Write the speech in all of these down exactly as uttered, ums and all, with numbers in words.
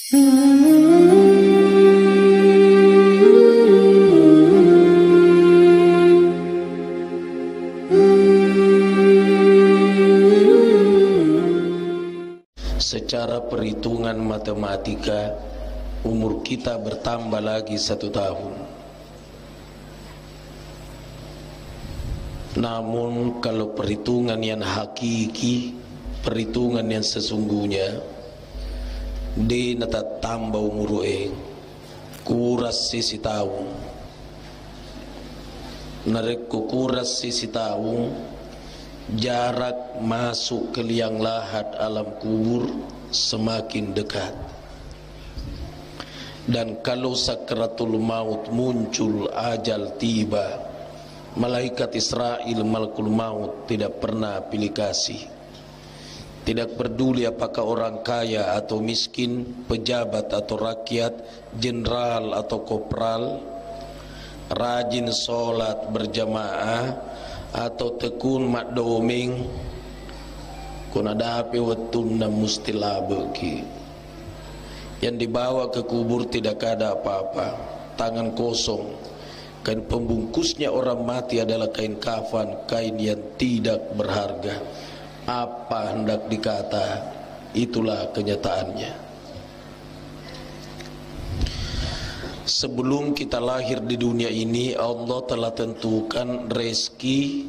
Secara perhitungan matematika, umur kita bertambah lagi satu tahun. Namun, kalau perhitungan yang hakiki, perhitungan yang sesungguhnya, de' natattamba umuru'e, kurassi sitaung. Narekko kurassi sitaung, jarak masuk ke liang lahat alam kubur semakin dekat. Dan kalau sakratul maut muncul, ajal tiba, malaikat Israel, malakul maut, tidak pernah pilih kasih. Tidak peduli apakah orang kaya atau miskin, pejabat atau rakyat, jenderal atau kopral, rajin sholat berjamaah atau tekun maddomeng, ko nadapi wettunna musti labeki. Yang dibawa ke kubur tidak ada apa-apa, tangan kosong. Kain pembungkusnya orang mati adalah kain kafan, kain yang tidak berharga. Apa hendak dikata, itulah kenyataannya. Sebelum kita lahir di dunia ini, Allah telah tentukan rezeki,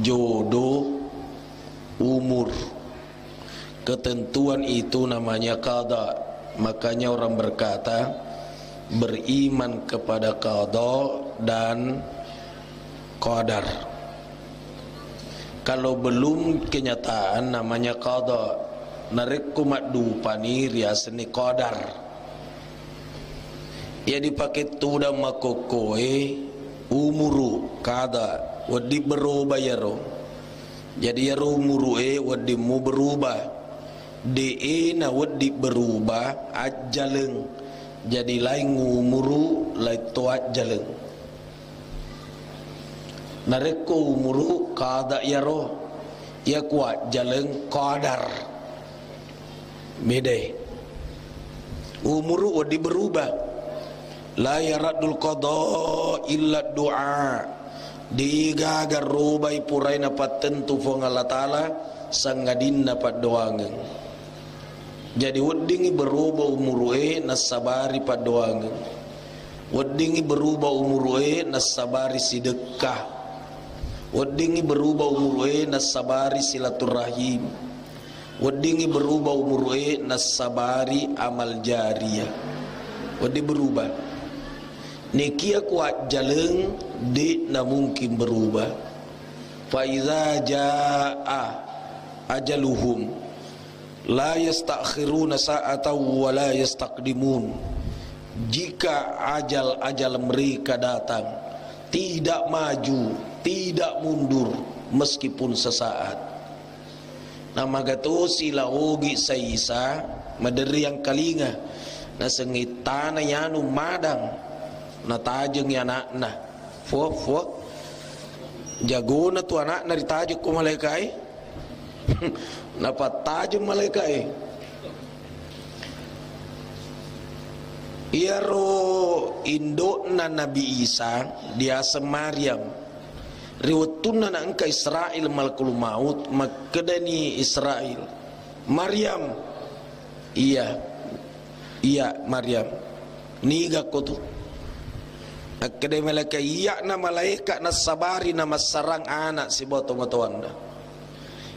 jodoh, umur. Ketentuan itu namanya qada. Makanya orang berkata, beriman kepada qada dan qadar. Kalau belum kenyataan, namanya qada. Narekko maddupani, riasenni qadar. Iya dipake tudang makkokkoe, umuru, qada, wedding berubah iyaro. Jadi iyaro umuru e wedding mu berubah. De e na wedding berubah, ajjaleng. Jadi laing umuru, laing to ajjaleng. Narekko umuru, qada iyaro. Iya ku ajjaleng, qadar. Bedai. Umuru wedding berubah. La yaraddul qada illa du'a. Degaga robai puraina pattentu Puang Allah Ta'ala, sangadinna paddoangeng. Jadi weddingngi berubah umuru e nassabari paddoangeng. Weddingngi berubah umuru e nassabari sidekka. Weddingngi berubah umuru e nassabari silaturrahim. Weddingngi berubah umuru e nassabari amal jariyah. Wedding berubah. Nekia ku ajjaleng, de' na mungkin berubah. Fa idza jaa ajaluhum la yastakhiruna sa'atan wa la yastaqdimun. Jika ajal-ajal mereka datang, tidak maju, tidak mundur, meskipun sesaat. Namagatosi la Ogi saisa, maderri angkalinga, nasengngi tana yanu madang, natajengngi ana'na. Fuak, fuak. Jagona tu ana'na ritajeng ko malaikae. Napattajeng malaikae. Iyaro indo'na Nabi Isa diaseng Maryam. Ri wettunna naengka Israel malakul maut, makkedani Israel, "Maryam." "Iya, iya, Maryam. Niga ko tu?" Nakkeda malaika, "Iya'na malaika nassabari namassarang ana sibawa tomatoanna.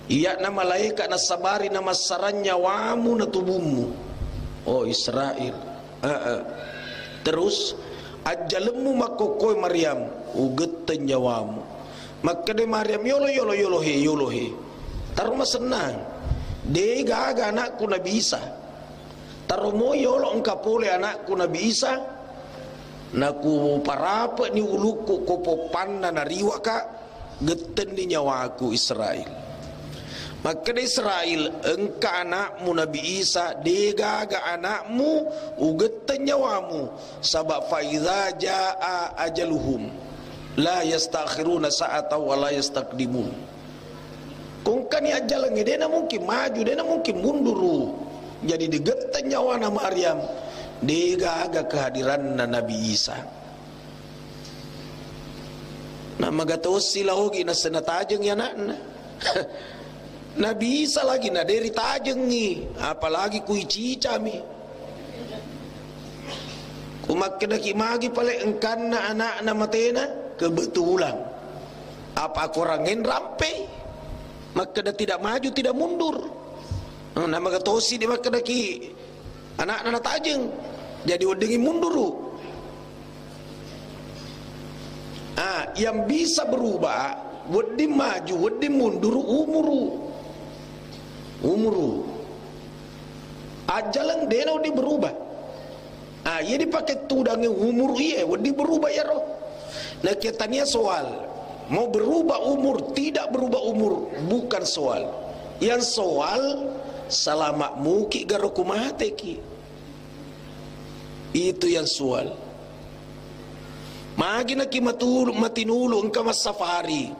Iya'na malaika nassabari namassarang nyawamu na tubummu." "Oh, Israel." "Heeh." "Terus, ajjalemmu makkokkoe, Maryam?" "Ugetteng nyawamu." Makkeda Maryam, "Yolo, yolo, yolo he, yolo he. Taro masennang. De gaga anakku Nabi Isa. Taro moi yolo engka pole anakku Nabi Isa. Nakuparape'ni ulukku ko poppanna nariwaka, gettenni nyawaku, Israel." Makkeda Israel, "Engka anakmu Nabi Isa, de gaga anakmu ugetteng nyawamu, saba fa idza jaa ajaluhum la yastakhiruna sa'atan wa la yastaqdimun." Ko engkani ajjalengnge, de na mungkin maju, de na mungkin munduru. Jadi digetta nyawana Maryam, degaga kehadiranna Nabi Isa. Na magatosi laogi nasenatajengi anakna. Nabi Isa lagi na deri tajengi, apalagi kui cicami. Ku makkedaki magi pale engkanna anakna matena, kebetulan. Apa korang en rampei? Makkeda tidak maju, tidak mundur. Nah, magatosi di makkedaki anakna natajeng. Jadi weddingi munduru. Ah, yang bisa berubah, wedding maju, wedding mundur, umuru. Umuru. Ajjaleng dena wedding berubah. Ah, iya dipake tudangi umur iya, wedding berubah iyaro. Nah, kita tania soal, mau berubah umur, tidak berubah umur, bukan soal. Yang soal, selama muki garo kumateki. Itu yang soal. Magi naki matulu, matinulu engka massafari.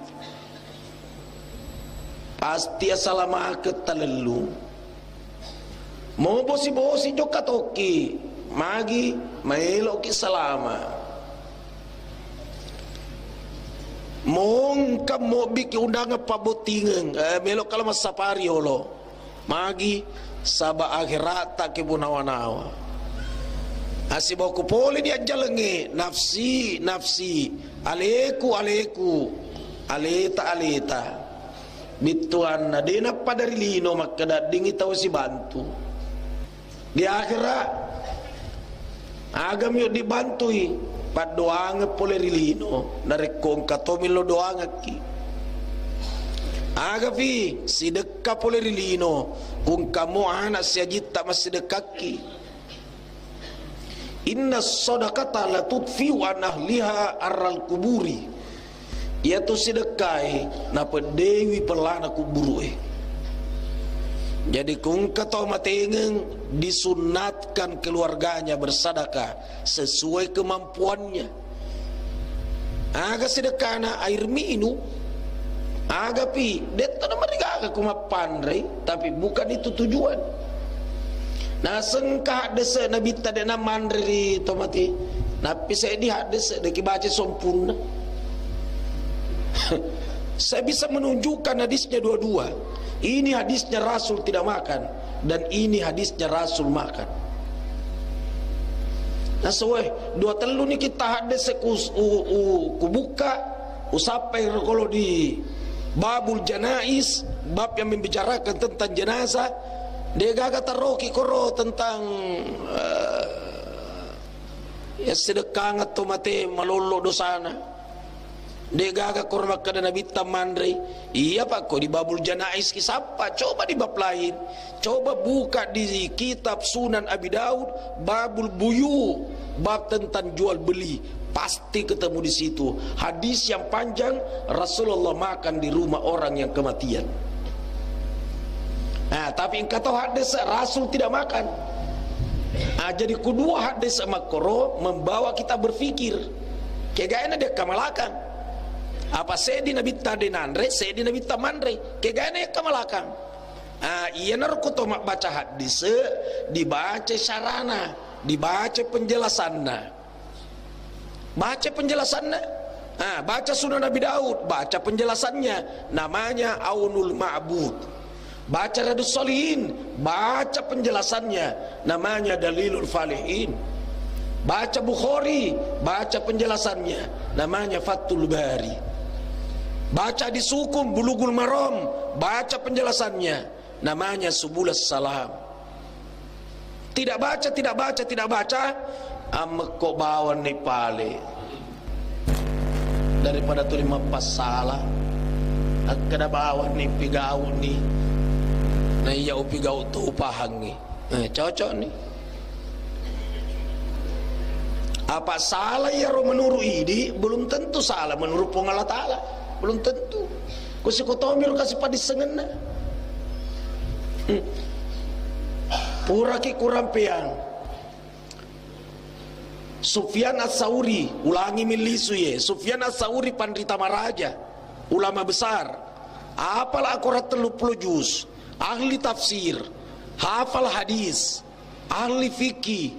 Pasti asalamakeng talellu. Mo bosi-bosi jokka tokki, magi maeloki salama. Mo engka mobbiki undangan pabbottingeng, eh, melo kala massapari olo. Magi saba akheratta kebu nawa-nawa. Asiboko pole diajjalengnge, nafsi, nafsi, aleku, aleku, aleta, aleta. Bittuanna de nappa dari lino makkeda dingi tau sibantu. Di akhera, agami dibantui, paddoangeng pole ri lino, narekko engka to millo doangekki. Agapi sidekka pole ri lino, ku engka mo ana siajitta massidekkakki. Inna sadaqata la tudfiu an ahliha arral kuburi. Iyatu sidekkae napeddewi pellana kubburu'e. Jadi, ku engka tau matengeng, disunnatkan keluarganya bersedekah sesuai kemampuannya. Aga sidekkana air minum, agapi, detto namarigaga ku mappanrei, tapi bukan itu tujuan. Nasengka haddese nabitta de namanre ri tomati. Nappi seddi haddese de kibaca sompunna. Saya bisa menunjukkan hadisnya dua-dua. Ini hadisnya Rasul tidak makan dan ini hadisnya Rasul makan. Nasoe, dua tellu ni kita haddese ku, u, u, kubukka, usappai rokolo di Babul Janais, bab yang membicarakan tentang jenazah, de gaga taroki koro tentang, eh, ya, sedekkangan to mate malollo dosana. De gaga koro makkeda nabitta manrei. Iya, Pak, ko di Babul Janais kisappa, coba di bab lain. Coba buka di kitab Sunan Abi Daud, Babul Buyu, bab tentang jual beli. Pasti ketemu di situ. Hadis yang panjang, Rasulullah makan di rumah orang yang kematian. Nah, tapi engka tau haddese Rasul tidak makan. Nah, jadi kedua haddese makkoro membawa kita berpikir. Kegaena dia kamalakang. Apa seddi nabitta de nanre, seddi nabitta manre. Kegaena dia kamalakang. Ah, iyanaro ko to mabbaca haddese, dibaca syarana, dibaca penjelasanna. Baca penjelasannya. Ah, baca Sunan Abi Daud, baca penjelasannya. Namanya Aunul Ma'bud. Baca Riyadus Shalihin, baca penjelasannya. Namanya Dalilul Falihin. Baca Bukhari, baca penjelasannya. Namanya Fathul Bari. Baca di Sukun Bulughul Maram, baca penjelasannya. Namanya Subulus Salam. Tidak baca, tidak baca, tidak baca, ammekko bawanni pale. Daripada tuli mappassala, akkeda bawanni pigau'ni, na iya upigau to upahangngi. Eh, cocok ni. Apa salah iyaro menurut idi, belum tentu salah menurut Puang Allah Ta'ala. Belum tentu. Ko sikotomi ro kasi padissengenna. Hmm. Puraki kurampeang. Sufyan As-Sauri, ulangi millisu ye. Sufyan As-Sauri panrita maraja, ulama besar. Apala Al-Quran tellu puluh juz, ahli tafsir. Hafal hadis, ahli fikih,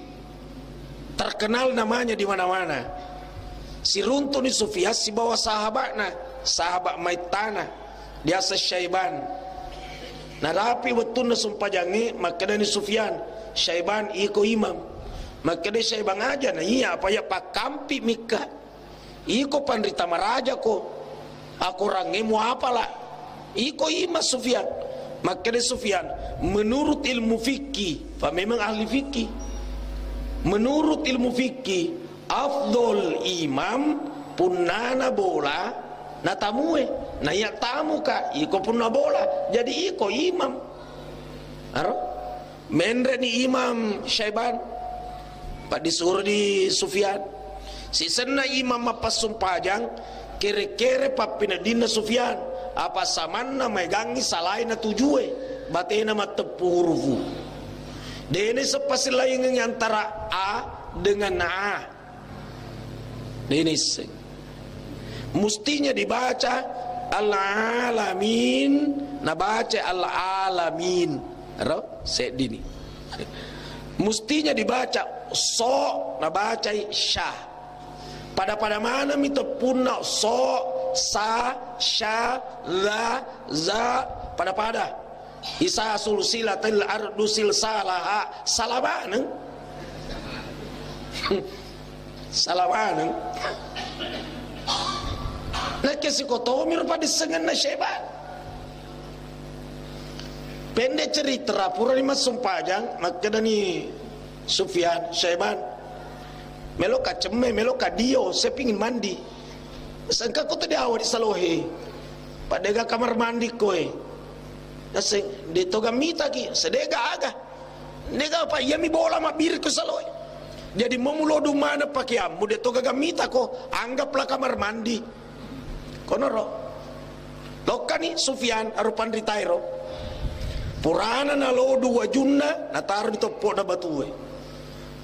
terkenal namanya di mana-mana. Siruntuni Sufyan sibawa sahabatna, sahabat maittana, diaseng Syaiban. Narapi wettunna sumpajangnge, makkedani Sufyan, "Syaiban, iko imam." Makkeda Syaiban, "Aja na iya, apa iya pakkampi mikka." Iko panrita maraja ko, akorangnge muapala. Iko imam Sufyan. Makkeda Sufyan, menurut ilmu fikih, fa memang ahli fikih. Menurut ilmu fikih, afdol imam punnana bola natamue. Na iya tamuka, iko punna bola. Jadi iko imam. Aro? Menre'ni Imam Syaiban, paddisuro di Sufyan. Sisenna imam mappassumpajang, kere-kere pappineddinna Sufyan, apa samanna maegangngi salai natujue, batena matteppu hurufu. Dene sepasilaingengngi antara a dengan a. Dene isseng. Mustinya dibaca al-alamin, nabaca al-alamin. Ro? Seddini. Mustinya dibaca so, nabacai sya. Pada-pada maneng mi teppunna so, sa, sya, la, za, pada-pada. Isa sulsilatil ardu silsalaha. Salah maneng. Salah maneng. Nakke sikotomi rupa dissengenna Syaiban. Pendek cerita, purani massumpajang, makkedani Sufyan, "Syaiban, meloka cemme, meloka dio, saya pingin mandi." Sengka ko tadi awak di salohe. Padega kamar mandi koe. Naseng, "De toga mitaki, sedega aga." Dega apa, iyami bola mabbiri ko saloe. Jadi mau mulodu mana pakeammu, de toga gaga mitako, anggaplah kamar mandi. Konoro. Lokkani Sufyan aro panritaero. Purana nalodu wajunna, nataro di toppo'na batue.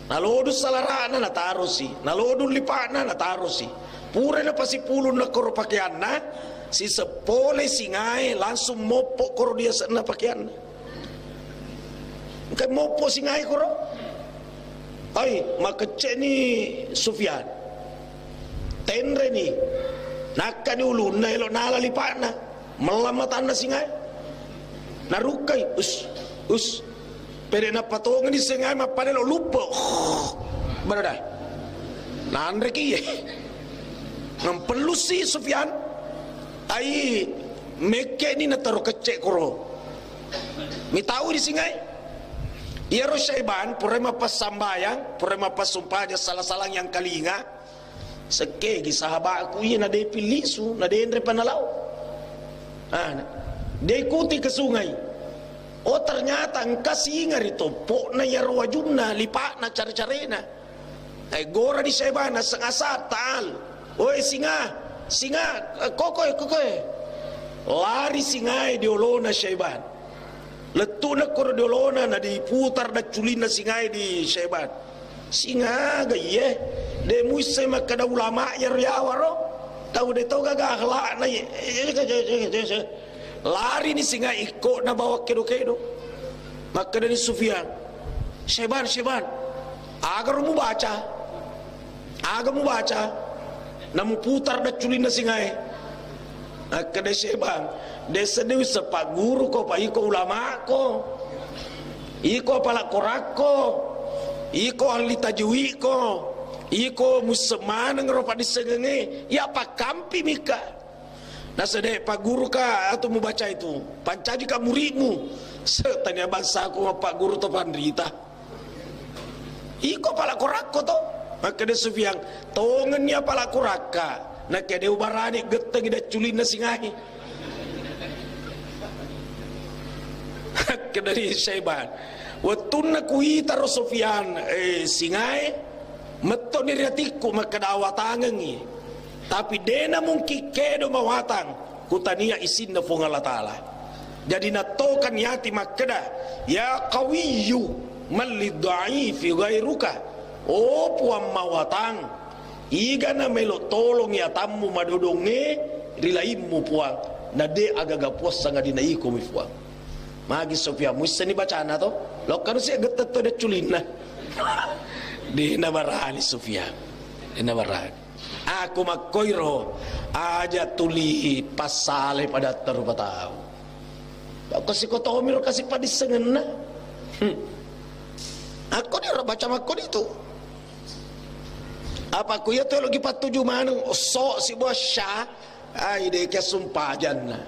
Nalodu salara'na, natarosi. Nalodu lipa'na, natarosi. Pura napasipulung nakkoro pakeanna, siseppole singae langsung moppo koro diase'na pakeanna. Engka moppo singae koro. Ai, makecce'ni Sufyan. Tenreni. Nakkani ulunna elo nala lipa'na. Mellang matanna singae. Narukkai. Us, us. Pede napatongeni singae mappada lo luppe. Barada. Nanreki ye. Nampellusi Sufyan. Ai, mekke'ni nataro kecce koro. Mitau di singae. Iyaro Syaiban, purai mappassambayang, purai mappassumpajang sala-salang yang kalinga, sekkegi sahabatku iya nadepillisu, nadenre panalao. Ah, diikuti ke sungai. Oh, ternyata engka singa ri toppo'na iyaro wajunna, lipa'na, care-carena. Eh, gora di Syaiban, naseng Asad, ta'al. Oi, singa, singa, eh, kokoe, kokoe. Lari singae di olona Syaiban. Lettu'na koro di olona, na diputar dacculinna singae di Syaiban. Singa ga iye, de muisse makkeda ulama iyaro yawaro. Tau de to gaga akhlakna iye. Larini singa ikko'na bawang kedo-kedo. Makkedani Sufyan, "Syaiban, Syaiban, agaro mubaca? Aga mubaca? Namuputar dacculinna singae." Makkeda Syaiban, "De seddi usse pagguruko, pa iko ulamako. Iko apala korakko. Iko ahli tajwidko. Iko musse maneng ro paddissengengnge. Iya pakkampi mika." Nasede, "Pagguruka atu mubaca itu, pancajika muridmu." Se, tania bangsaku mappagguru to panrita. Iko pala korakko to. Makkeda Sufyan, "Tongenni apala korakka, nakkede ubarani gettengi dacculinna singae." Makkeda ri Syaiban, "Wettunna kuitaro Sufyan, eh, singae, mettoni ri atikku makkeda awatangengngi, tapi dena mungkin kedo mawatang, kutania isinna Puang Allah Ta'ala." Jadi nattokan yati makkeda, "Ya qawiyyu, man lidh dhaifi ghairuka." Oh Puang mawatang, iga namelo tolong yatammu madodongnge ri laimmu Puang, na de agaga puang sangadina ikomi Puang. Magi Sufyan, muissenni bacana to? Lokkanu si gettetto de culinna. Dena barani Sufyan. Dena barani. Aku makkoiro aja tuli passalai padatta rupa tau. Ko sikotomiro kasi padissengenna. Hmm. Akko diro baca makkoni tu. Apa ku iya to logi pattuju maneng, so si bosya. Ai, de ke sumpajanna.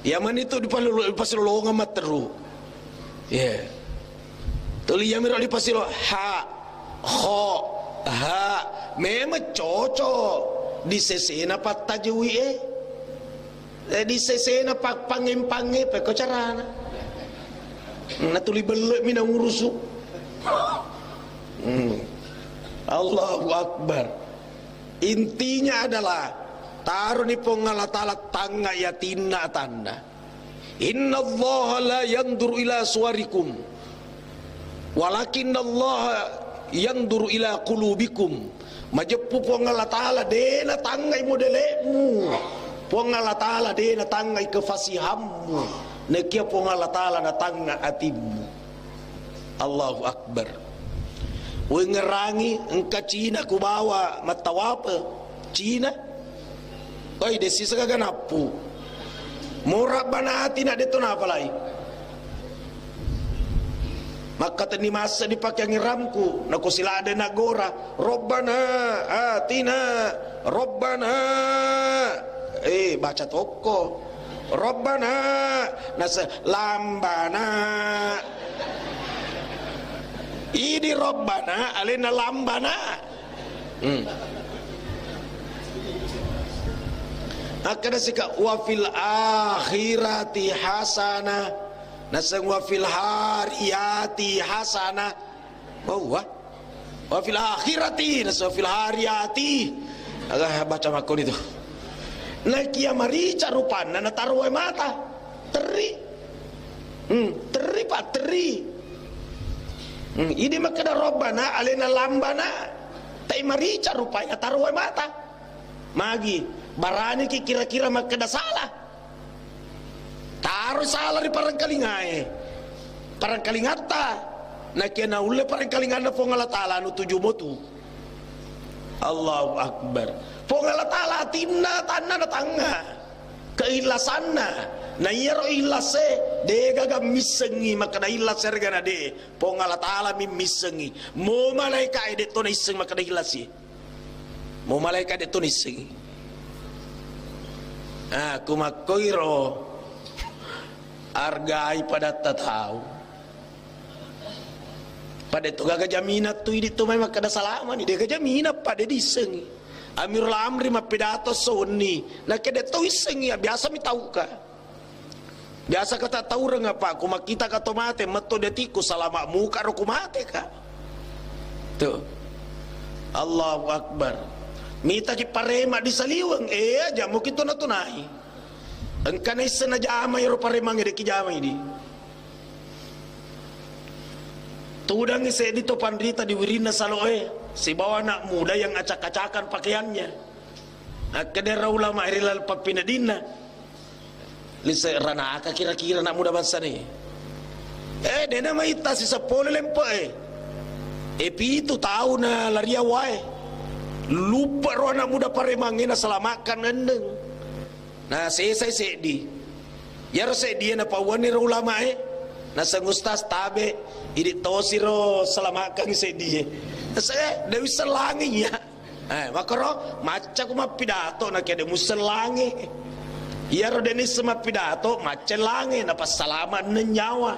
Iya mani tu dipalolo-, dipasilolongeng matteru. Iya. Tuli iya miro dipasilo ha, ho, ha. Memang cocok di sesena pattajui e. Eh, di sesena pa-, pangeng-pangeng, pekko carana. Natuli belle mi na ngurusu. Hmm. Allahu Akbar. Intinya adalah, taroni Puang Allah Ta'ala tangnga yatinna atanna. Innallaha la yanzuru ila suwarikum, walakinnallaha yanzuru ila qulubikum. Majeppu Puang Allah Ta'ala dena tangngai modele'mu. Puang Allah Ta'ala dena tangngai kefasihammu. Nakia Puang Allah Ta'ala natangnga atimmu. Allahu Akbar. Wengerangi engka Cina kubawa mattawape. Cina. Oi, de sisega ganappu. Mo Rabbana atina de to napalai. Makkatenni massa dipakeangi ramku, nako silade nagora. Rabbana atina, Rabbana. Eh, baca tokko. Rabbana, nasa lambana. Idi Rabbana, alena lambana. Hmm. Akkeda sika, wa fil akhirati hasanah. Naseng wa fil hariyati hasanah. Bahwa wa fil akhirati, naseng wa fil hariyati. Aga baca makkoni tu. Nakia marica rupanna nataro wae mata. Terri. Hmm, terri, Pak, terri. Hmm, idi makkeda Rabbana, alena lambana. Tai marica rupai nataro wae mata. Magi, baraniki kira-kira makkeda salah. Taro salah ri parengkalingae. Parengkalingatta. Nakia naulle parengkalinganna Puang Allah Ta'ala anu tuju motu. Allahu Akbar. Puang Allah Ta'ala atinna tanna natangnga. Keihlasanna. Na iyaro ihlase, de gaga missengi makkeda ihlas ergana de. Puang Allah Ta'ala mi missengi. Mo malaika e de to naisseng makkeda ihlasi. Mo malaika de to naissengi. Ah, kumakkoiro argai padatta tau. Pada to gaga jaminan tu idi to mai makkeda salama ni, de gaga jaminan pada diissengi. Amirul Amri mappidato esso wenni, nakke de to issengi, biasa mi tauka. Biasa kata taureng apa, ku makkita ka to mate, metto detikku, salama muka ro ku mate ka. Tuh. Allahu Akbar. Mitaki parema di saliweng, eh, aja muki tuna-tunai. Engka naisseng najama iro paremang, de ki jama idi. Tudangi seddi to panrita di wirinna saloe, sibawa anak muda yang acak-acakan pakaiannya. Akkedera ulama ri laleng pappinadinna. Lise ranaka kira-kira anak muda bangsa ni. Eh, dena maita siseppo le lempe e. Eh, pitu tauna lari awae. Lupa ro anak muda paremangnge naselamatkan nenneng. Nah, sesai seddi. Iyaro seddie napauanni ro ulamae. Naseng ustaz tabe, idi tosi ro selamatkan seddie. Nase, eh, de wisseng langi ya. Eh, makkoro, macca ku mappidato, na kede musellangi. Iyaro de nisseng mappidato, macca langi, napassalama enneng nyawa.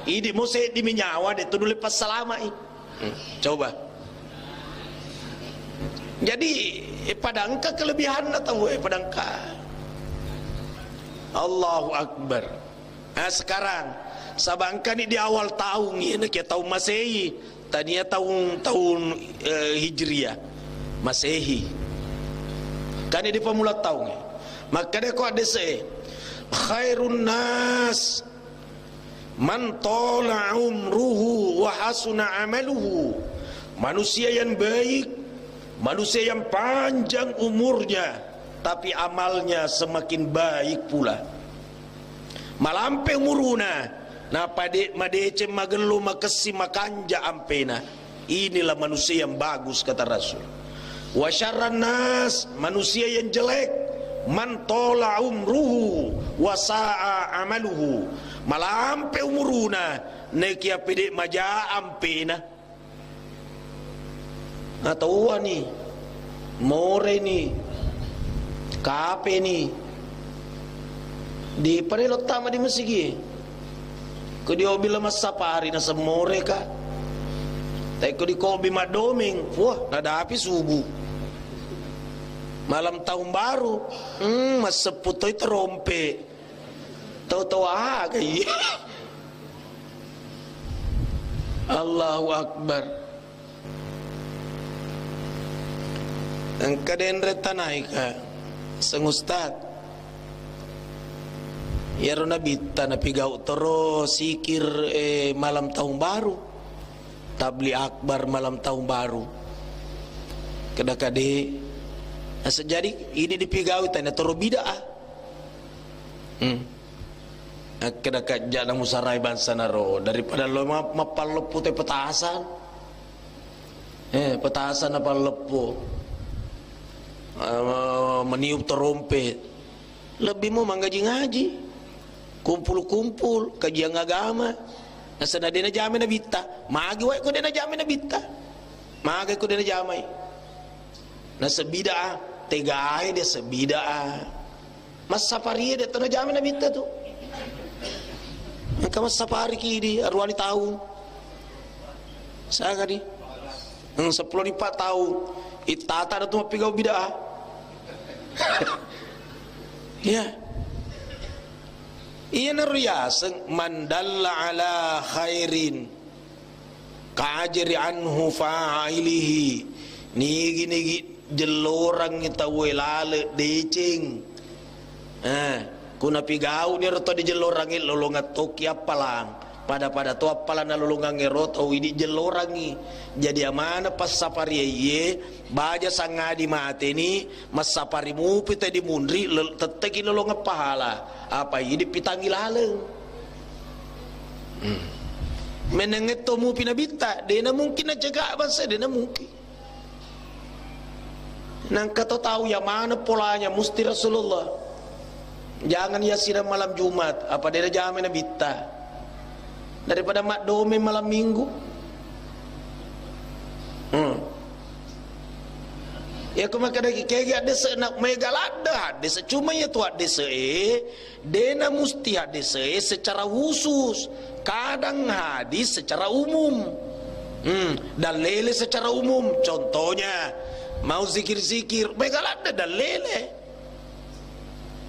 Idi mo seddi mi nyawa, de tu nulle passalamai. Hmm, coba. Jadi, eh, padangka kelebihanna tau, eh, padangka. Allahu Akbar. Nah, sekarang, sabangkani di awal tahun ini, ke tahun Masehi, tania tahun, tahun, eh, Hijriah, Masehi. Kani di pemula tahun ini. Maka de ko ada se, khairun nas man tala umruhu wa hasuna amaluhu. Manusia yang baik, manusia yang panjang umurnya, tapi amalnya semakin baik pula. Malampe umuruna, Nappa de' madeceng, magello, makessi, makanja ampena. Inilah manusia yang bagus, kata Rasul. Wa syarran nas, manusia yang jelek, man tola umruhu wa sa'a amaluhu. Malampe umuruna, nekia pede maja ampena. Natauwani, moreni, kapeni. Di panelo tama di masigi. Ko di obi la massapari nasemmore ka. Tapi ko di kobi maddomeng, wah, nadapi subuh. Malam tahun baru, hmm, masseppu toi terompe. Tau-tau aga iya. Allahu Akbar. Engka denre tanaika, seng ustad. Iyaro nabitta napigau toro sikir, eh, malam tahun baru. Tabli akbar malam tahun baru. Keda kade. Naseng jadi idi dipigau tanya toro bid'ah. Hmm. Akkeda kajjana musarai bangsa naro daripada lo ma-, mappalleppu te petasan. Eh, petasan napalleppu. Eh, meniup terompet. Lebbi mo mangaji-ngaji. Kumpul-kumpul, kajian agama. Nasena dena jame nabitta. Magi wae ko dena jame nabitta. Magi ko dena jamai. Naseng bid'ah, tegae dia sebid'ah. Massaparie de' to najama nabitta tu. Engka massapari ki di aruani taung. Sanga di. Hmm, seppulo di empat taung. Ittata ada tu mappigau bid'ah. Ya. Iya naru yaseng man dalla ala khairin. Kajri anhu fa'ilihi, nigi-nigi jellorangngi tauwe lale deceng. Eh, ku napigauni ero to dijellorangngi lolongeng tokki appalang. Pada-pada to appalang nalolongangnge ro tau idi jellorangngi. Jadi amana passapariye baja sangadi mateni, massapari mupi tedi munri, le-, tetteki lolongeng pahala. Apa idi pitangi laleng. Hmm. Menengngetto mupi nabitta, dena mungkin nacegak bangsa, dena mungkin. Nangka to tau ya mana polanya musti Rasulullah. Jangan ya sidang malam Jumat, apa dena jame nabitta. Daripada maddomeng malam Minggu. Hmm. Ya ko makkeda kegi haddese na mega ladde haddese, cuma ya tu haddese e Dena musti haddese secara khusus, kadang hadis secara umum. Hmm, dalele secara umum, contohnya mau zikir-zikir, mega ladde dalele.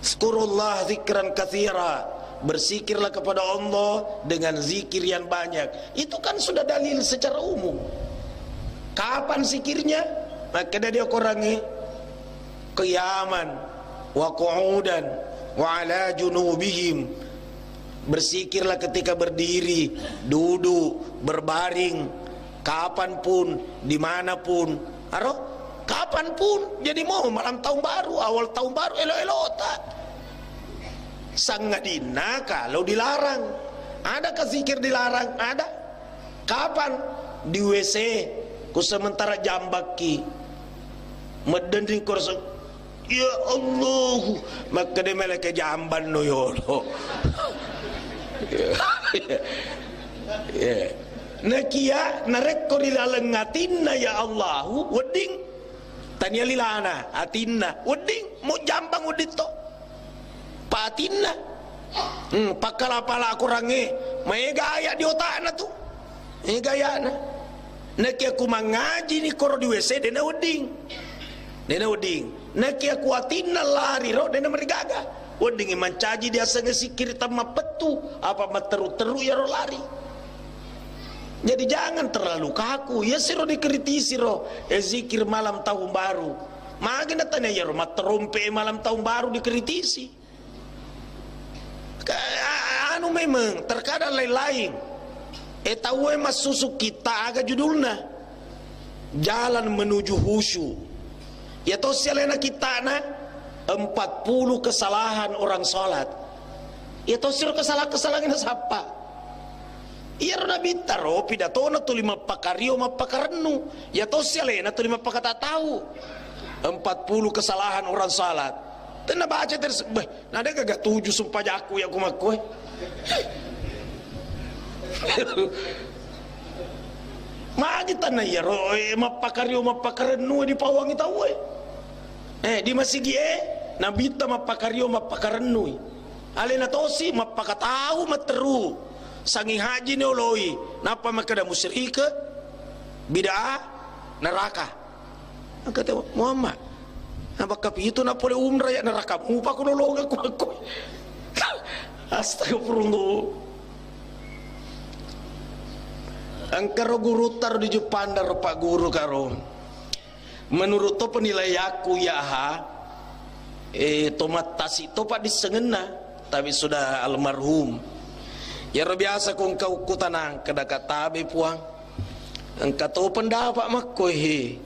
Zkurullah zikran katsira, berzikirlah kepada Allah dengan zikir yang banyak. Itu kan sudah dalil secara umum. Kapan zikirnya? Makkeda dia korangi, qiyaman wa qu'udan wa ala junubihim. Berzikirlah ketika berdiri, duduk, berbaring, kapanpun, dimanapun. Aro? Kapanpun. Jadi mau malam tahun baru, awal tahun baru, elo-elota. Sangadinna kalau dilarang. Adakah zikir dilarang? Ada. Kapan? Di W C. Ku sementara jambakki. Meddenring korso. Ya Allah, makkeda meleke jambanno yolo. Ya. Nakia narekko ri laleng atinna ya Allahu wedding. Tania lilana atinna wedding, mo jambang wedding to. Patinna. Hmm, pakkala-pala korangnge, maega aya di otakna tu. Ega ayana. Nakia ku mangaji ni koro di W C dena wedding. Dena wedding. Nakia ku atinna lari ro dena marigaga. Wedding mancaji diasengnge sikkiri tammappettu, apa matteru-teru yaro lari. Jadi jangan terlalu kaku. Ya siro dikritisi ro, eh, zikir malam tahun baru. Magi natanya yaro matterompe malam tahun baru dikritisi. Ka-, a-, anu memang terkadang lain-lain. Eh, tauwe massusu kitta aga judulna Jalan Menuju Khusyuk. Ya tosi alena kittana empat puluh kesalahan orang sholat. Ya tosi ro kesalahan-kesalahan sappa. Iyaro Nabitta ro pidatona tuli mappakario, mappakarennu. Iya tosi alena tuli mappakata tau. Empat puluh kesalahan orang salat. Tenna baca terus, beh, nade gaga tuju sumpajakku ya kumakku, eh. Magi tanna iyaro, eh, mappakario, mappakarennu dipawangi tau, eh. Eh, di masigi e, Nabitta mappakario, mappakarennui. Alena tosi mappakatau matteru. Sangi haji ni oloi, nappa makkeda musyrike, bid'ah, neraka. Engka te Muhammad. Napakka pitu na pole umrah ya neraka mupa ku lolongeng ku makku. Astagfirullah. Engkaro gurutta ro di Jepanda ro Pak Guru karo. Menurut to penilaianku, ya ha, eh, to mattasi to paddissengenna, tapi sudah almarhum. Yaro biasa ko engka ukkutanang, kedaka tabe puang. Engka to pendapat makko he.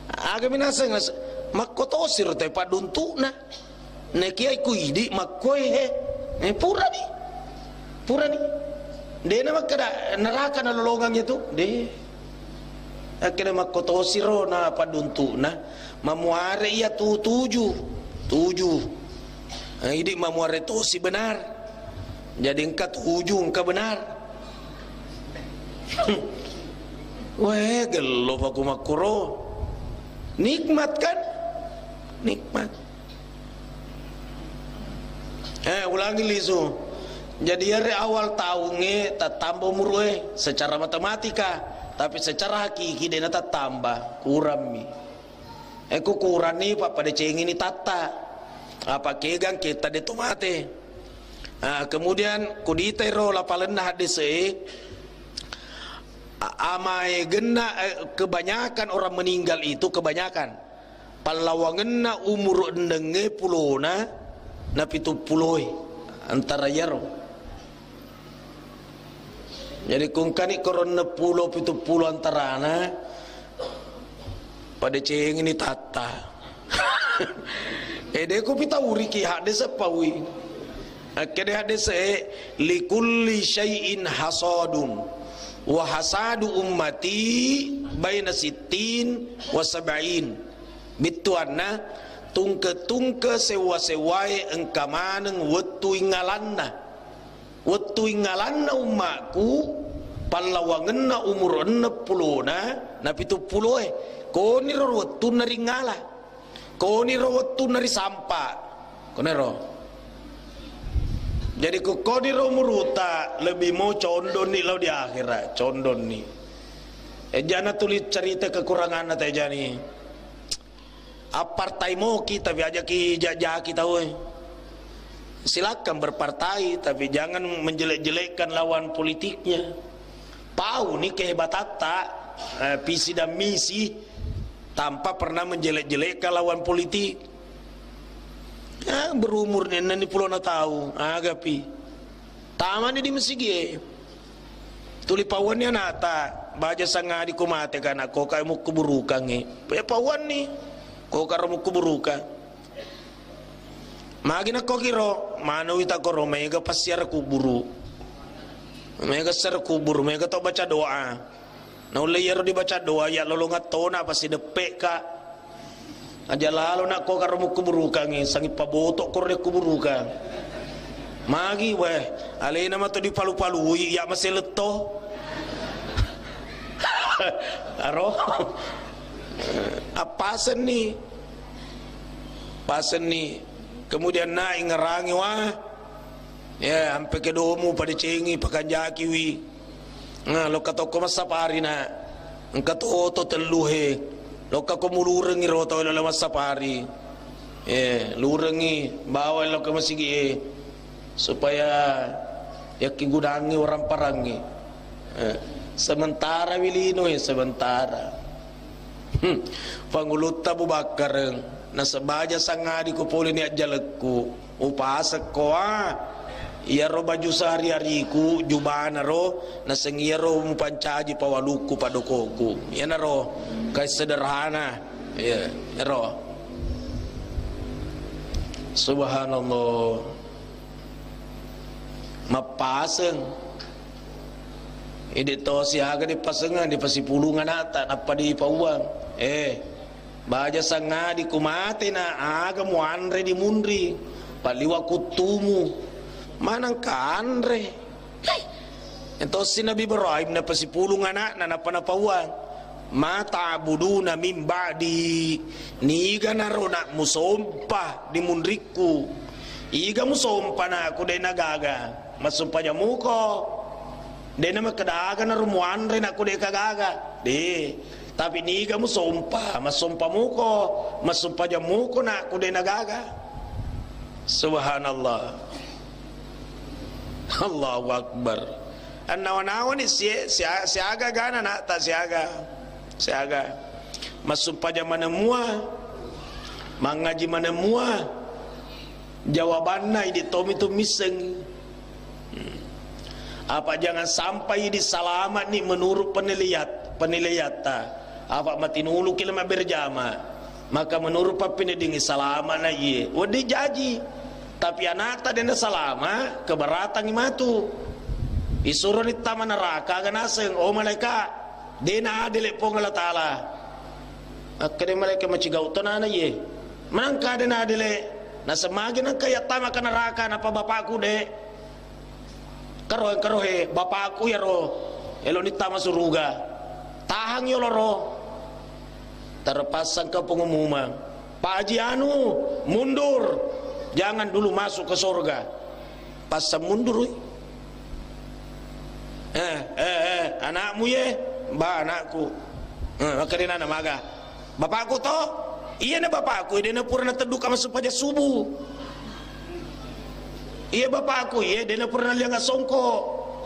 Aga minaseng nas-, makko tosi ro te padduntukna. Nekiai ku idi makkoe he. Eh, purani. Purani. Dena makkeda neraka nalolongang itu. De. Akkeda makko tosiro na padduntukna. Mamuare iya tu tuju. Tuju. Eh, idi mamuare tosi benar. Jadi engka tuju, engka benar. Weh, gello paku makkuro. Nikmat kan? Nikmat. Eh, ulangi lisu. Jadi, iyare awal taungnge tattamba umuru'e secara matematika, tapi secara hakiki de'na tattamba, kurammi. Eko kuranni, pappadecengini tatta. Apa kegang ketta de to mate. Ah, kemudian kudita ero lapalenna haddese'e, a-, amaegenna, eh, kebanyakan orang meninggal itu, kebanyakan pallawangenna umuru ennengnge pulona na pitu puloe antara iyaro. Jadi, ko engkani koro enneng pulo, pitu pulo antarana, padecengini tatta. Ede ko pitauriki haddese paui. Akkede haddese, "Likulli syai'in hasadun, wa hasadu ummati baina sittin wa sab'in." Bittuanna, tungke-tungke sewwa-sewwae engka maneng wettu ingalanna. Wettu ingalanna ummaku, pallawangenna umur enneng pulona na pitu puloe. Koniro wettunna ringala. Koniro wettunna risampa. Koniro. Jadi, ko koniro umuruta, lebih mau condonni lao di akhirat, condonni. Ejana tuli cerita kekuranganna tejani. Appartai moki, tapi ajaki jajaki tau, eh. Silakan berpartai, tapi jangan menjelek-jelekkan lawan politiknya. Pauni kehebatatta, eh, visi dan misi tanpa pernah menjelek-jelekkan lawan politik. Ya, berumur ni enneng pulona tau, agapi. Tamani di masigie. Tuli pauanni anata, baja sangadi ko mate kana, ko ka mukkuburukangngi. Pe pauanni, ko karo mukkuburukang. Magi nakko kiro, mano wita koro mega passiara kuburu. Mega siara kuburu, mega to baca doa. Naulle iyaro dibaca doa, ya lolongang tona pasti deppe ka. Aja lalo nakko karo mukkuburukangngi, sangi paboto koro de kuburukang. Magi, weh, alena mato dipalu-palui, ya maseletto. Aro. Appasenni. Pasenni. Kemudian na ingerangi, wah. Ya, ampe kedomu padecengi, pakanjakiwi. Nah, lokka tokko massapari na. Engka toto tellu he. Lokka ko mulurengi ro tau lalo massapari. Eh, lurengi bawa lokka masigi e. Supaya yakki gudangi orang parangi. Eh, sementara wilino e, sementara. Hmm. Pangulutta Abu Bakar, nasebaja sangadi ko pole ni ajjalekku, upasekko, ah. Iyaro baju sehari-hariku, jubana ro, naseng iyaro mupancaji pawalukku, padokoku. Iyanaro, kai sederhana. Iya, ero. Subhanallah. Mappaseng. Ede to siaga dipasengeng, dipasipulung anakta, nappa dipauang. Eh, baja sangadi ku mate na aga muanre di munri, paliwa kuttumu, manang kanre. Hei, entosi Nabi Ibrahim napasipulung anakna, nappa napauang. "Ma ta'buduna min ba'di?" Niga naro nak musompa di munrikku? Iga musompa nakku de nagaga? Massumpajang muko. De namakkeda aga naro muanre nakku de kagaga. De. Tapi niga musompa? Massompa muko, massumpajang muko nakku de nagaga. Subhanallah. Allahu Akbar. Annawa-nawani sie-, sia-, siaga gana nak ta siaga. Siaga. Massumpajang maneng mua. Mangaji maneng mua. Jawabanna idi tomi tu misseng. Hmm. Apa jangan sampai idi salama ni menurut penilaiat-, penilaiatta. Apa matinuluki lema berjama. Maka menurut pappineddingngi salama na iye. Wedding jaji. Tapi anakta dena salama, keberatangi matu. Isuroni tama neraka aga naseng, "Oh malaika, dena adele Puang Allah Ta'ala." Akkede malaika, "Macigau to nana iye. Menangka dena adele. Nasemagi nangka yattama ke neraka napa bapakku de." Karo, karo he, bapakku yaro eloni tama suruga. Tahang yolo ro. Terpaksa engka pengumuman. Pak Haji Anu, mundur. Jangan dulu masuk ke surga. Passa mundur, woi. Eh, eh, eh, anakmu ye? Ba, anakku. Eh, makkedai nana maga. Bapakku to? Iya na bapakku, dena pura natedduka massumpajang subuh. Iya bapakku, iya dena pura nalianga songko.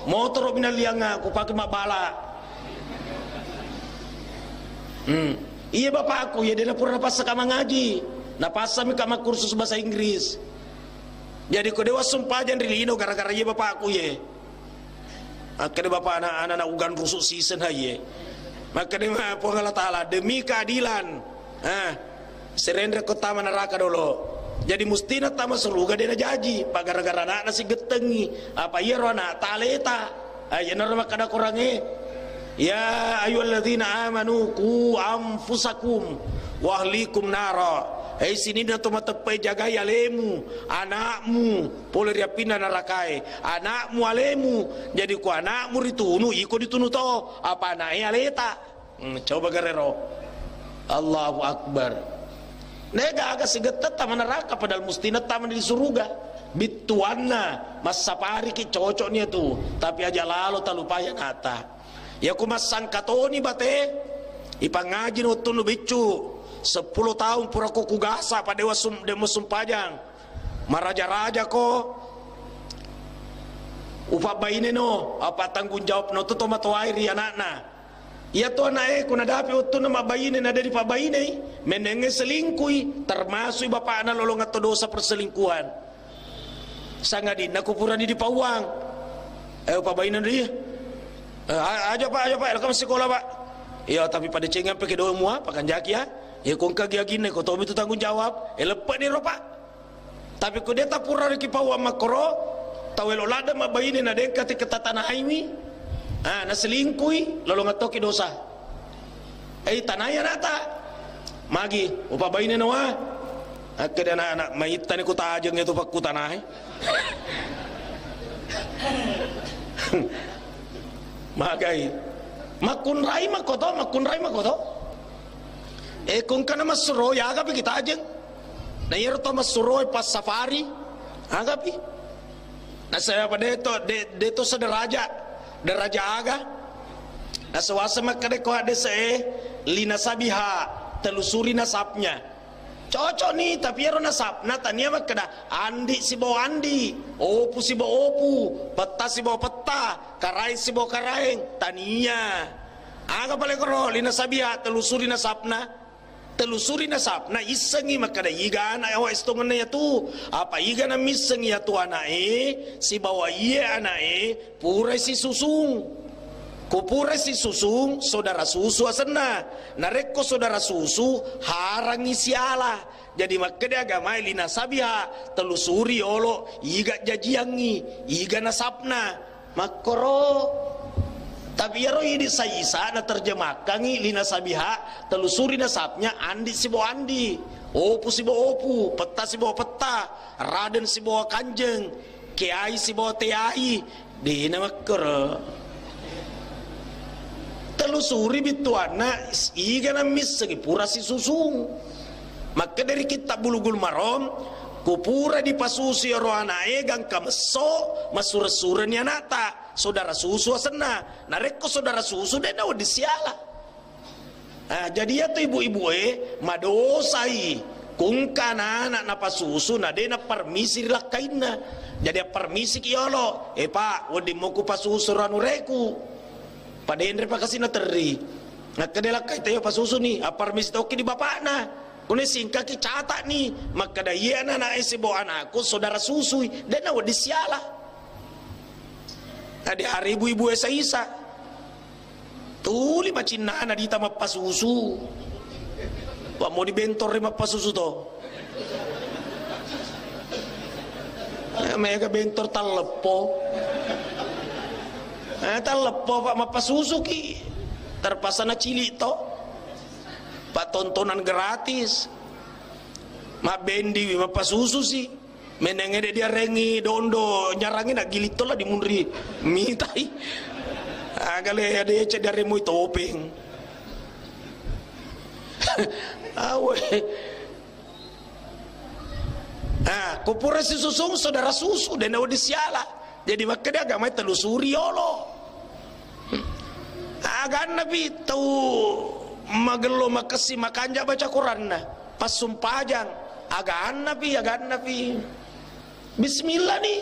Motoro mi nalianga, ku pake mabbala. Hmm. Iya bapakku, iya dena pura napassaka mangaji. Napassami ka makkursus bahasa Inggris. Jadi ko dewa sumpajang ri lino gara-gara iya bapakku ye. Makkeda bapa anak-anak ugan rusuk sisen haye. Makkeda ma Puang Allah Ta'ala, demi keadilan. Ah, serenre ko tama neraka dolo. Jadi mustina tama suruga dena jaji. Pa gara-gara anakna sigettengi. Apa iya ro anak taleta. Ah, iya naro makkeda korangnge. Ya ayyuhalladzina amanu qu anfusakum wa ahlikum nara. Hei sininna to mateppai, jagai alemu, anakmu, pole ri apinna narakae, anakmu alemu. Jadi ko anakmu ritunu, iko ditunu to, apa anake aleta. Hmm, coba garero. Allahu Akbar. Nega aga sigetta tama neraka padahal mustina tama di suruga. Bittuanna massapariki cocok nia tu, tapi aja lalo talupai anata. Iya ku massangka toni bate, ipangaji no wettunnu biccu, seppulo taung pura ko kugasa pa dewa sum-, dewa sumpajang. Maraja-raja ko, upabbaine no, apa tanggung jawab no tu tomatoai ri anakna. Iya to anake ko nadapi wettunna mabbaine na de dipabbainei, menengnge selingkui, termasuk bapakna lolongeng to dosa perselingkuhan. Sangadinna ko purani dipauang. Eh, upabbaineng ri. Eh, a-, aja Pak, aja Pak, elokka massikola Pak. Iya, tapi padecengang peke doang mua, pakanjaki ya. Ya ko engka agi-aginna ko tomi tu tanggung jawab. Eh, leppe ni ro Pak. Tapi ko de tapura ri kipauang makkoro, tau elo ladde mabbaine na de engka teke tatanaiwi. Ah, naselingkui, lolongeng toki dosa. Eh, tanai anakta. Magi, upabbaine nawa. Akkeda anak-anak, maittani kutajeng itu pakkutanai. Magai. Makkunrai makkoto, makkunrai makkoto. Eh, kungkana massuro, ya aga piki tajeng. Na iyaro to massuro passafari, aga pi. Nasaba deto, de-, deto sederaja, deraja aga. Nasewasa makkeda ko hadese e, linasabiha, telusuri nasabnya. Cocok ni, tapi ero nasabna tania makkeda andi sibawa andi, opu sibawa opu, petta sibawa petta, karaeng sibawa karaeng, tania. Aga pale koro linasabiha, telusuri nasabna. Telusuri nasabna, issengngi makkeda iga anak yawa estongenna yatu, apa iga namissengngi yatu anak e, sibawa iye anak e, purai sisusung. Ko purai sisusung, saudara susu asenna. Narekko saudara susu, harangngi siala. Jadi makkeda agamae linasabiha, telusuri yolo, iga jajiangngi, iga nasabna. Makkoro, Tapi iyaro idi saisa naterjemahkangngi linasabiha, telusuri nasabnya andi sibawa andi, opu sibawa opu, petta sibawa petta, raden sibawa kanjeng, keai sibawa teai, dena makkoro. Telusuri bittuanna, iga nammissengi pura sisusung. Makkeda ri kitta Bulughul Maram, ku pura dipasusu iyaro ana'e gangka messo, massure-sureni ana'ta, saudara susu asenna. Narekko saudara susu, de' nawedding siala. Ah, jadi iyatu ibu-ibue madosai, kungka ana'-ana' napasusu, na de' napparmisi ri lakkainna. Jadi apparmisiki yolo, "Eh, Pak, wedding mo kupasusu ro anureku." Padenre pakasina terri. Nakkeda lakkaita, "Iyo, pasusuni." Apparmisi tokki di bapakna. Kune singkaki cata'ni, makkeda, "Iye ana'e sibawa ana'ku saudara susui, de' nawedding siala." Ade are ibu-ibu e saisa. Tuli macinnana dita mappasusu. Wa, mau dibentor ri mappasusu to. Eh, mega bentor talleppo. Eh, talleppo, Pak, mappasusuki. Terpaksa nacili to. Pak, tontonan gratis. Mabbendiwi mappasusu si. Menengnge de' diarengngi dondo, nyarangngi naggiling tola dimunri mitai. Aga le, ade cedde aremmoi topeng. Awe. Ah, ko pura sisusung saudara susu, de' nawedding siala. Jadi makkeda agamae telusuri yolo. Agannapi tau magello makessi makanja baca Quranna, passumpajang, agannapi, agannapi. Bismillah ni.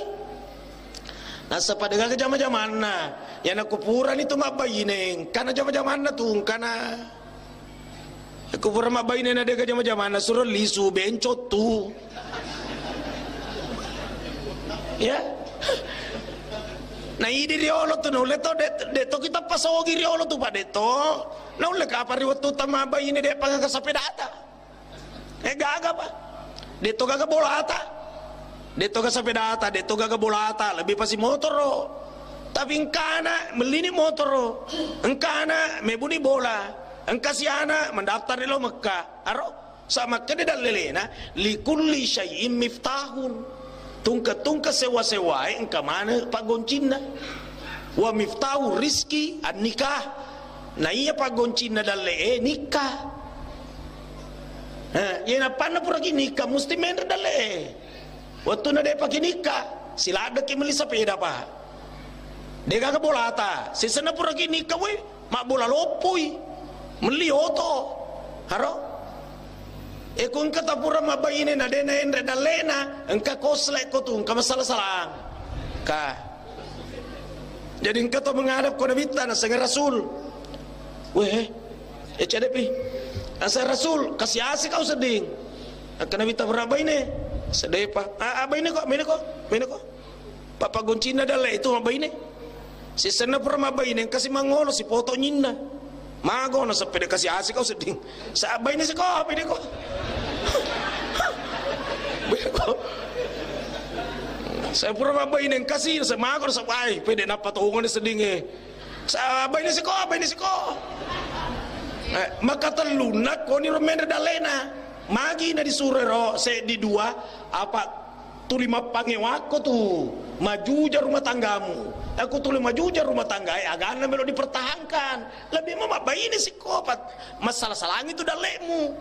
Nasaba de' gaga jama-jamanna. Yana ko purani tu mabbaine, engkana jama-jamanna tu, engkana. Ko pura mabbaine na de' gaga jama-jamanna, suro lisu, bencottu. Ya. Na idi riolo tu, naulle to, de', de' to kita pasogi riolo tu, Pak, de' to. Naulle kapa ri wettu ta mabbaine, de' pa gaga sapedata. Eh, gaga, Pak. De' to gaga bolata. De' to gaga sapedata, de' to gaga bolata, lebbi pasi motoro. Tapi engkana mellini motoro, engkana mebuni bola, engka siana mendaftar ri lao Mekka. Aro, sa makkeda dallelena, "Likulli syai'in miftahun." Tungke-tungke sewa-sewae engka maneng paggoncinna. "Wa miftahu rizki an-nikah." Na iya paggoncinna dalle'e nikah. Eh, iya nappanna puraki nikah, musti menre dalle'e. Wettunna de'paki nikah, siladdeki melli sapeda, Pak. De' gaga bolata, sisenna puraki nikah, woi, mabbola loppoi. Melli oto. Haro? E, ko engka tapura mabbaine na de' naenre dalle'na, engka kosle ko tu, engka masala-salang. Ka. Jadi engka to menghadap ko Nabitta, naseng Rasul. Weh, eh, cedepi. Naseng Rasul, kasi asi kau sedding. Engka Nabitta pura baine. Sedepa. Ah, ah, baine ko, baine ko, baine ko. Papa goncinna dalle itu mabbaine. Sisenna pura mabbaine, engka si mangolo, si poto nyinna. Mago na seppede kasi asi kau sedding. Sa baine siko, pede ko. Bede ko. Sa pura mabbaine engka si, sa mago na sa ai, pede nappa tongone sedding e. Sa baine siko, baine siko. Eh, maka tellunna koni ro menre dallena. Magi na disuro ro seddi dua, apa tuli mappangewakko tu majuja rumah tanggamu. Aku tuli majuja rumah tanggae, aganna melo dipertahankan. Lebih mau mabbaine sikopat, masalah-salangi tu dallemu.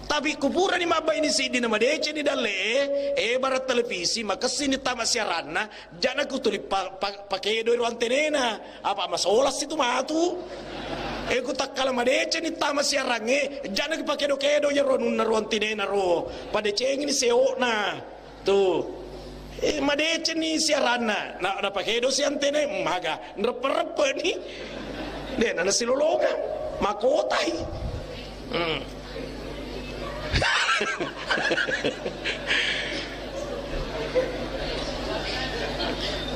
Tapi kupurani mabbaine siddi na madeceni dalle, eh, barat televisi, makessini tama siaranna, jana ku tuli pa, pa, pakedo ro antenena, apa masolas itu matu. Eh, ku takkala madeceni tama siarange, jana ku pakedo-kedo ya ro nunna ro antenena ro. Padecengini seokna. Tu. Eh, madeceni siaranna. Na, napakedo si antene, maga. Nreppe-reppe ni. De, nana silolongang. Makotai. Hmm.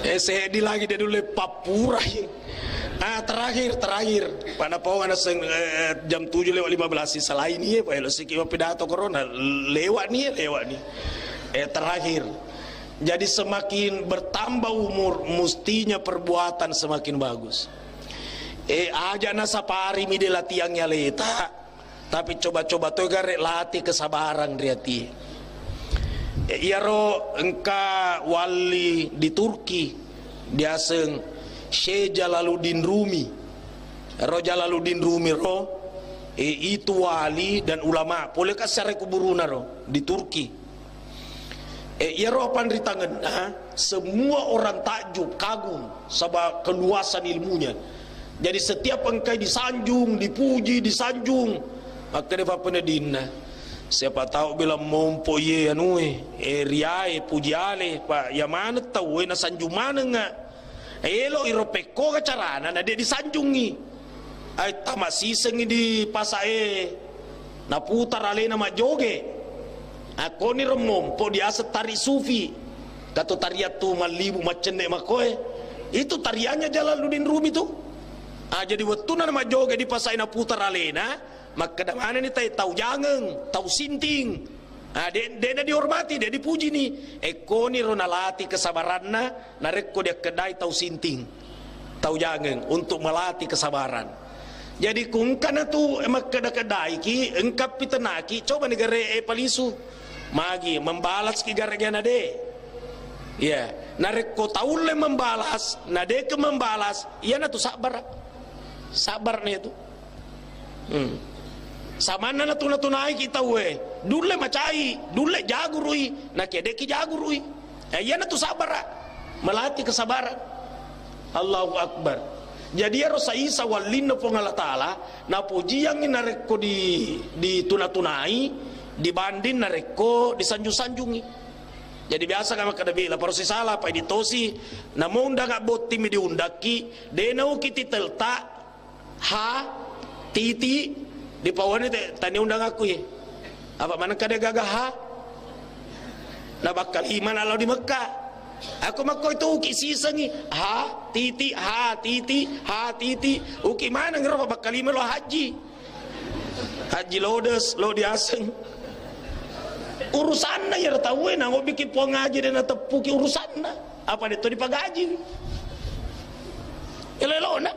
Eh, seddi lagi de nulle pappurai. Ah, terakhir, terakhir. Pada pau ana seng, eh, jam tujuh lewat lima belas sih. Selain iya, Pak, elo siki pidato corona, lewat nih, lewat nih. Eh, terakhir. Jadi semakin bertambah umur, mestinya perbuatan semakin bagus. E, aja nasaparimi de latiang aleta, tapi coba-coba to gare lati kesabaran ri ati. E, iyaro engka walli di Turki diaseng Syekh Jalaluddin Rumi. Ro Jalaluddin Rumi ro, e, itu wali dan ulama. Pole kassare kuburuna ro di Turki. E, iyaro panritangenna, semua orang takjub, kagum, saba keluasan ilmunya. Jadi setiap engkai disanjung, dipuji, disanjung. Makkeda pappenedinna, siapa tahu bilang mompo ye anue, e, riae, puji ale, pa ya maneng tau, e, nasanjung manengnga. Elo iro pekkoga carana, na de disanjungi. Ai, tama sisengi di pasae, naputar alena majjoge. Akkoniro mompo diaseng tari sufi. Kato tarian tu mallibu maccenne makoe. Itu tariannya Jalaluddin Rumi tu. Ah, jadi wettuna majjoge di pasae naputar alena, makkeda maneni tai tau jangeng, tau sinting. Ah, de, de na dihormati, de dipujini. Ekkoniro nalati kesabaranna, narekko diakkedai tau sinting, tau jangeng, untuk melatih kesabaran. Jadi, ku engkana tu makkeda-kedaiki, engka pitenaki, coba ni gare e palisu. Magi, membalas ki gare na de. Ya, narekko taulle membalas, na deke membalas, iyana tu sabbara. Sabar ni tu. Hmm. Samanna natuna-tunaiki tauwe, dulle macai, dulle jagurui, nakedeki jagurui. Eh, iyana tu sabara, melatih kesabaran. Allahu Akbar. Jadi iyaro saisa wallinna Puang Allah Ta'ala, napojiangngi narekko di, dituna-tunai, dibanding narekko disanjung-sanjungi. Jadi biasa kan makkeda bela, paro sisala, apa ditosi, namo undang abbotting mi diundakki, de nauki titelta, ha, titi, dipawani te, tania undang aku ye. Apa maneng kada gaga ha? Na bakkalima na lao di Mekka. Aku makko itu uki sisengi, ha, titi, ha, titi, ha, titi. Uki maneng ro bakkalima lo haji. Haji Lodes, lo diaseng. Urusanna ya tauwe, na ngobiki Puang Haji dan nateppuki urusanna. Apa de to dipagaji? Elo-elona.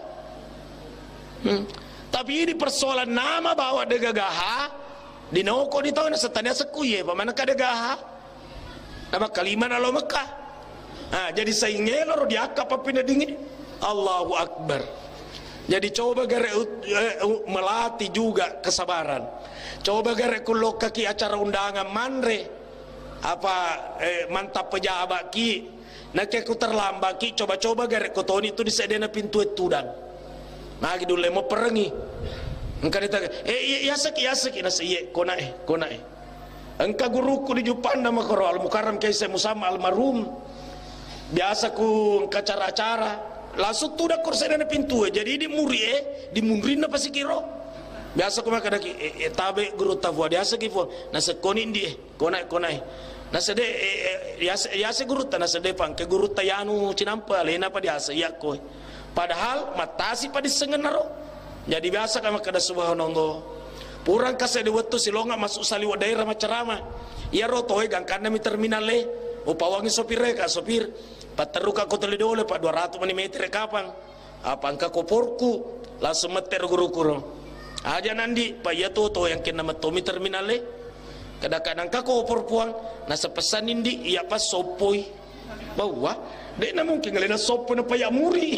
Hmm. Tapi ini persoalan nama bawa de gagaha, dinoko di tau na setania sekku ye, pamana kada gaha. Nama kalima na lo Mekah. Nah, jadi saingelo ro diakka pappina dingin. Allahu Akbar. Jadi coba gare ut-, eh, u-, melatih juga kesabaran. Coba gare kullokaki acara undangan manre. Apa, eh, mantap pejabat ki. Nakke ku terlambat ki, coba-coba gare ko toni tu di sedena pintu e tudang. Magi dulle mo perengi. Engka ditanya, eh, iya, yasaki, yasaki, nasa iye, kona eh, kona eh. Engka guruku di Juppanda makoro, Al Mukarram Kaisai Musamma almarhum. Biasa ku engka cara-cara, langsung tudang ko sedena pintu e. Jadi di muri e, di munrinna pasikiro. Biasa ku makkadaki, eh, eh, tabe guru tafua, biasa ki fua. Nasa koni ndi eh. Konai, konai. Nasede, eh, eh, yase, yase gurutta, nasede pangke gurutta yanu cinampa, alena pa diase iya koe. Padahal mattasi pa dissengenna ro. Jadi biasa ka makkeda subhanallah. Purang ka sede wettu silonga masuk saliwa daerah macerama. Iya ro toe gangkanna mi terminal e. Upawangi sopir e ka sopir. Patteru ka ko tole dole pa dua ratus mani meter kapang. Apa engka koporku, langsung mette ro guruku ro. Aja nandi, pa iya to, to yang kena mettomi terminal e. Kada-kada engka kopor puang, nasa pesan indi, iya pas soppoi. Bahwa, de na mungkin ngalena soppo na paya muri.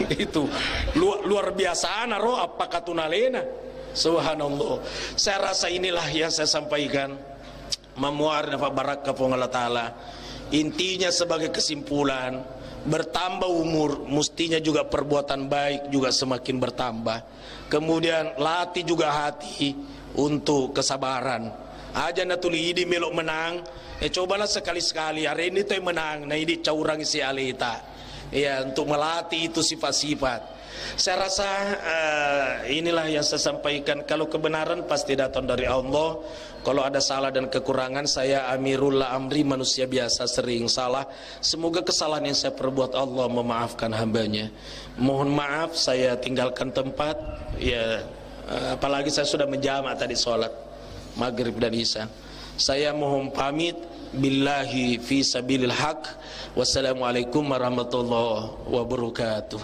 Itu luar, luar biasa na ro, apa katunalena. Subhanallah. Saya rasa inilah yang saya sampaikan. Mamuari nafabbarakka Puang Allah Ta'ala. Intinya sebagai kesimpulan, bertambah umur, mestinya juga perbuatan baik juga semakin bertambah. Kemudian latih juga hati untuk kesabaran. Aja natuli idi melo menang, eh, cobalah sekali-sekali, arenni toi menang, na idi caurang si aleta. Ya, untuk melatih itu sifat-sifat. Saya rasa, eh, inilah yang saya sampaikan. Kalau kebenaran pasti datang dari Allah. Kalau ada salah dan kekurangan, saya Amirullah Amri, manusia biasa, sering salah. Semoga kesalahan yang saya perbuat, Allah memaafkan hambanya. Mohon maaf, saya tinggalkan tempat. Ya, eh, apalagi saya sudah menjamak tadi sholat maghrib dan isya. Saya mohon pamit. Billahi fi sabilil haq. Wassalamualaikum warahmatullahi wabarakatuh.